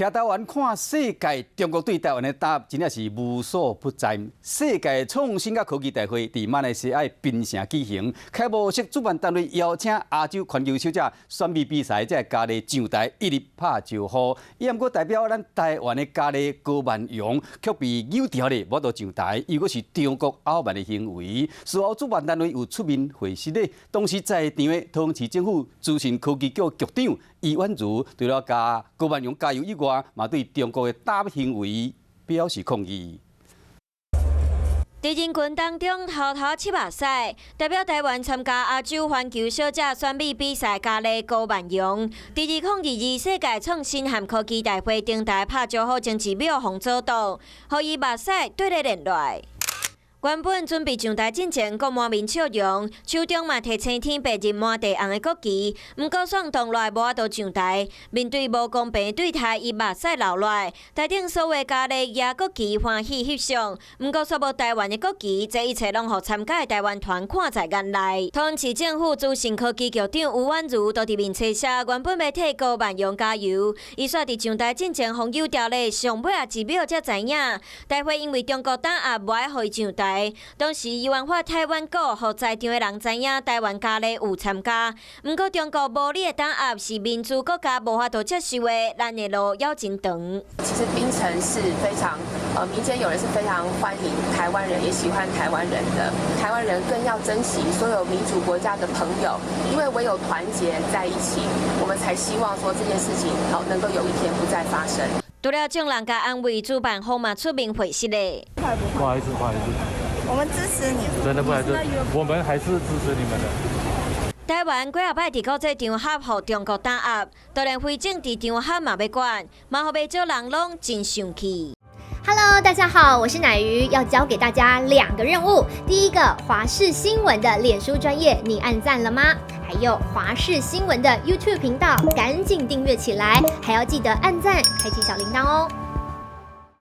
徛台灣看世界，中國對台灣的打壓真正是無所不在。世界創新佮科技大會佇馬來西亞檳城舉行，開幕式主辦單位邀請亞洲環球小姐選美比賽這个佳麗上台一直拍招呼。伊毋過代表咱台灣的佳麗高萬榮卻被扭掉咧，無法度上台，又閣是中國傲慢的行為。事後主辦單位有出面回釋咧，當時在場的桃園市政府資訊科技局局長余婉如，除了共高萬榮加油以外，嘛對中國的打壓行為表示抗議。佇人群當中偷偷拭目屎，代表台灣參加亞洲環球小姐選美比賽佳麗高萬榮，佇2022世界創新和科技大會頂台拍招呼前一秒予阻擋，予伊目屎綴咧連落來。原本準備上台進前，閣滿面笑容，手中嘛提青天白日滿地紅的國旗，毋過煞擋落來無法度上台。面對無公平對待，伊目屎流落來。台頂所有佳麗舉國旗歡喜翕相，毋過煞無台灣的國旗，這一切攏予參加的台灣團看在眼內。桃園市政府資訊科技局長吳婉如都佇面冊寫，原本欲替高萬榮加油，伊煞佇上台進前予扭掉咧，上尾仔一秒才知影，大會因為中國打壓無愛予伊上台。當時伊還發台灣歌，予在場的人知影台灣佳麗有參加。毋過中國無理的打壓是民主國家無法度接受的，咱的路猶真長。其實檳城是非常，民間友人是非常歡迎台灣人，也喜歡台灣人的。台灣人更要珍惜所有民主國家的朋友，因為唯有團結在一起，我們才希望說這件事情好能夠有一天不再發生。除了眾人共安慰，主辦方嘛出面回釋咧。不好意思，不好意思。我們支持你。真的不好意思，我們還是支持你們的。台灣幾仔擺佇國際場合予中國打壓，就連非政治場合嘛欲管，嘛予袂少人攏真生氣。 Hello，大家好，我是奶魚，要交給大家兩個任務。第一個，華視新聞的臉書專頁，你按讚了嗎？還有華視新聞的 YouTube 頻道，趕緊訂閱起來，還要記得按讚，開啟小鈴鐺哦。